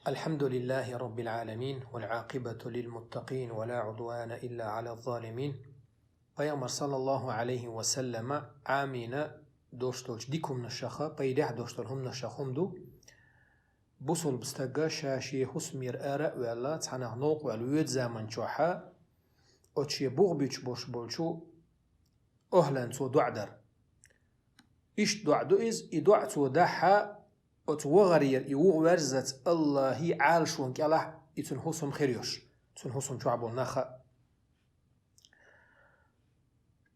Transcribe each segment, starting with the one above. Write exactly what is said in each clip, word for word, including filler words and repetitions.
الحمد لله رب العالمين، والعاقبة للمتقين، ولا عدوان إلا على الظالمين. Пайхамар, саллаллаху алейхи ва саллама, Ӏамийна дош долчу дика хӀуманашха, пайдехь дош долу хӀуманашха хӀума ду. Бусулба стага ша шен хӀусамера ара а ваьлла, цхьанах новкъа ваьлла воьду заман чохьа, оцу шен бух буьтуш болуш болчу охьлан цо доӀа дар. Иштта доӀа ду иза, и доӀа цо дахьа, оцу вахарера и вуха верззац Аллахьан Ӏалашон кӀелахь и цуьнан хӀусам хир йолуш, цуьнан хӀусам чохь болу нах а.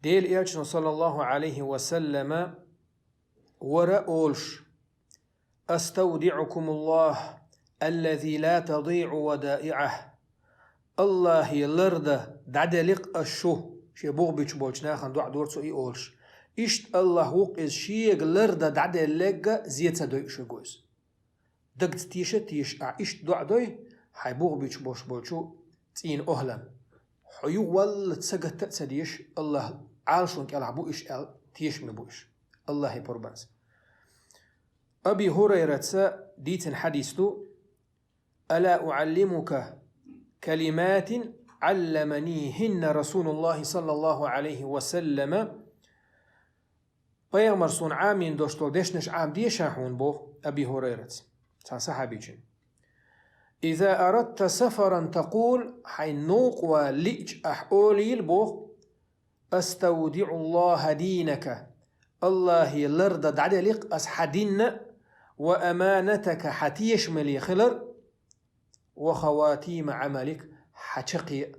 Делан Элчано, саллаллаху алейхи ва саллама, вара олуш: «أستودعكم الله الذي لا تضيع ودائعه». Аллахье лардан дӀаделларг ас шу, шен бух буьтуш болчу нахана доӀа дора цо и олуш. Иштта Аллахь ву-кх иза, шега лардан дӀаделларг а зе ца дойуш верг ву иза. Дагца теша а теша, ахь иштта доӀа дой, хьайн бух буьтуш болуш болчу цӀийнан охьлан. Хьо юхаваллалц сагатта а ца дезаш, Аллахь Ӏалашон кӀелахь бу уьш аьлла, тешаме бу уьш. Аллахье пурбанца. Аби Хурайраца дийцина хьадис ду: «ألا أعلمك كلمات علمنيهن رسول الله صلى الله عليه وسلم». Пайхамар суна Ӏамийна дош долу дешнаш Ӏамадеша хьуна, боху Аби Хурайраца, цхьана сахьабичун. «إذا أردت سفرا تقول», хьайн новкъа вала лиъча ахь олийла, боху: «أستودع الله دينك». Аллахье лардан дӀаделларг ас хьан дин а, «وأمانتك», хьан тешаме хилар, «وخواتيم عملك», хьан чаккхе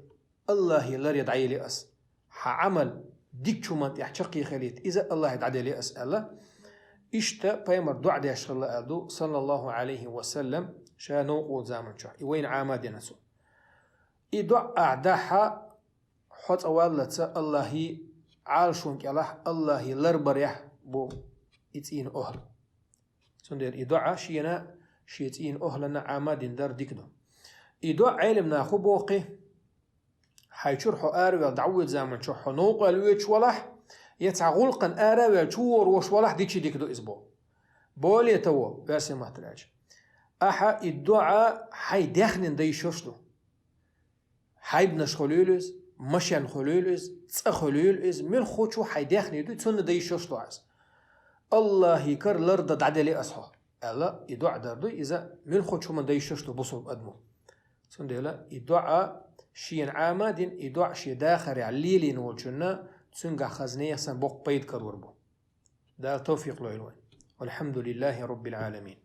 а Аллахье ларъян дӀаелли ас. Хьан Ӏамал дикачу хӀуманна тӀехь чаккхе хилийта, иза Аллахье дӀаделли ас аьлла. Иштта пайхамар доӀа деш хилла аьлла ду, саллаллаху алейхи ва саллам, ша новкъа волу заман чохь. И вайна Ӏамадина цо. И доӀа ахь дахьа, хьо цӀа валлалц Аллахьан Ӏалашон кӀелахь, Аллахье ларбарехь бу и цӀийнан охьла. Цундела и доӀа шена, шен цӀийнан охьланна Ӏамадина дар дика ду. И доӀа Ӏелам наха хӀун боху кхин? Хьайн чуьра хьо араваьлла дӀавоьду заман чохь хьо новкъа ваьлла воьдуш валахь, я цхьа гӀуллакхана ара а ваьлла чу вогӀур волуш валахь, дичи дика ду иза боху. Более того, версия маттарача, ахьа и доӀа хьайн даьхнина дан йиш йолуш ду. Хьайбанаш хуьлийла иза, машен хуьлийла иза, цӀа хуьлийла иза, муьлххачу хьайн даьхни ду, цунна дан йиш йолуш ду хьан иза. Аллахьан кара лардан дӀаделли ас хьо, аьлла, и доӀа дар ду, иза муьлххачу хӀуманна дан йиш йолуш ду бусулба адамо. Цундела и доӀа шена Ӏамадина, и доӀа шен дахарехь лелийна волчунна, цуьнгахь хаза нехан санна боккха пайда карор бу. Дала тавфикъ лойла вайн. Валхьамдулиллахи Роббил Ӏаламин.